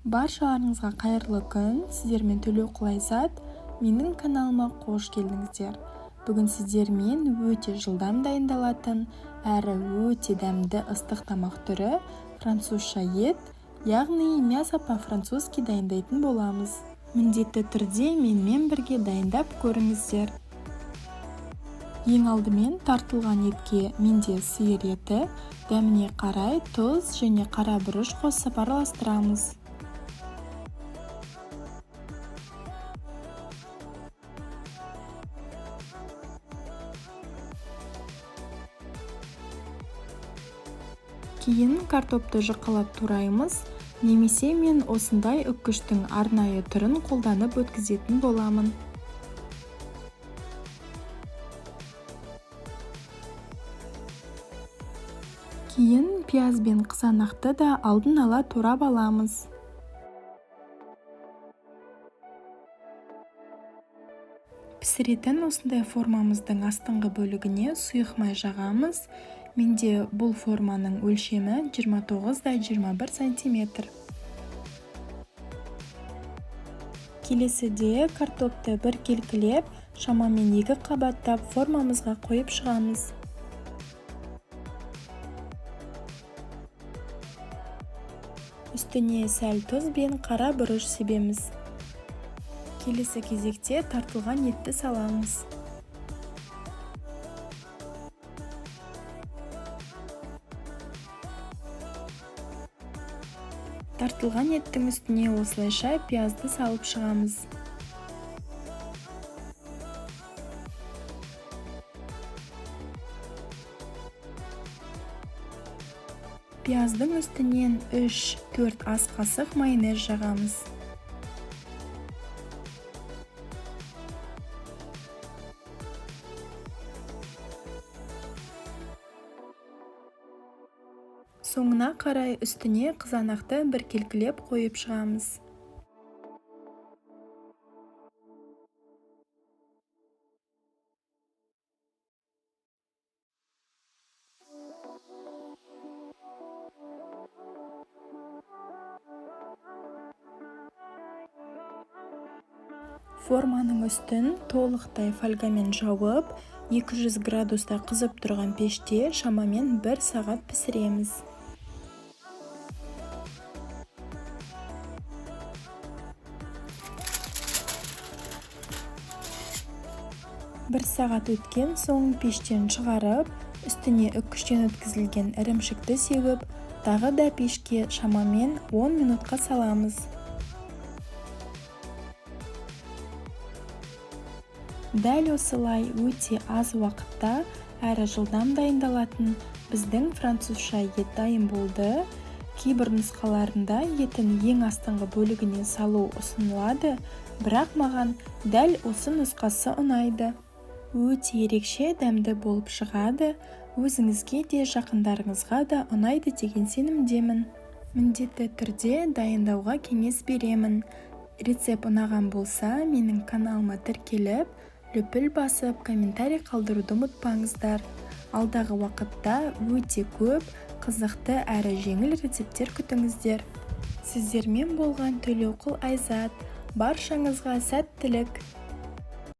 Баршаларыңызға қайырлы күн! Сіздермен Төлеуқұл Айзат. Менің каналыма қош келдіңіздер. Бүгін сіздермен өте жылдам дайындалатын, әрі өте дәмді ыстық тамақ түрі французша ет, яғни мясо по-французски дайындайтын боламыз. Міндетті түрде менімен бірге дайындап көріңіздер. Ең алдымен тартылған етке, менде сиыр еті, дәміне қарай тұз және қара бұрыш қосып араластырамыз. Кейін картопты жұқалап тураймыз, немесе мен осындай үккіштің арнайы түрін қолданып өткізетін боламын. Кейін пияз бен қызанақты да алдын ала турап аламыз. Пісіретін осындай формамыздың астыңғы бөлігіне сұйық май жағамыз. Менде бұл форманың өлшемі 29 да 21 сантиметр. Келесіде картопты біркелкілеп, шамамен екі қабаттап формамызға қойып шығамыз. Үстіне сәл тұз бен қара бұрыш себеміз. Келесі кезекте тартылған етті саламыз. Тартылған еттің үстіне осылайша пиязды салып шығамыз. Пияздың үстінен 3-4 ас қасық майонез жағамыз. Соңына қарай үстіне қызанақты біркелкілеп қойып шығамыз. Форманың үстін толықтай фольгамен жауып, 200 градуста қызып тұрған пеште шамамен 1 сағат пісіреміз. 1 сағат өткен соң пештен шығарып, үстіне үккіштен өткізілген ірімшікті сеуіп, тағы да пешке шамамен 10 минутқа саламыз. Дәл осылай өте аз уақытта әрі жылдам дайындалатын біздің французша ет дайын болды. Кейбір нұсқаларында етін ең астыңғы бөлігіне салу ұсынылады, бірақ маған дәл осы нұсқасы ұнайды. Өте ерекше дәмді болып шығады, өзіңізге де, жақындарыңызға да ұнайды деген сенімдемін. Міндетті түрде дайындауға кеңес беремін. Рецепт ұнаған болса, менің каналыма тіркеліп, лүпіл басып, комментарий қалдыруды ұмытпаңыздар. Алдағы уақытта өте көп қызықты әрі жеңіл рецепттер күтіңіздер. Сіздермен болған Төлеуқұл Айзат. Баршаңызға сәттілік!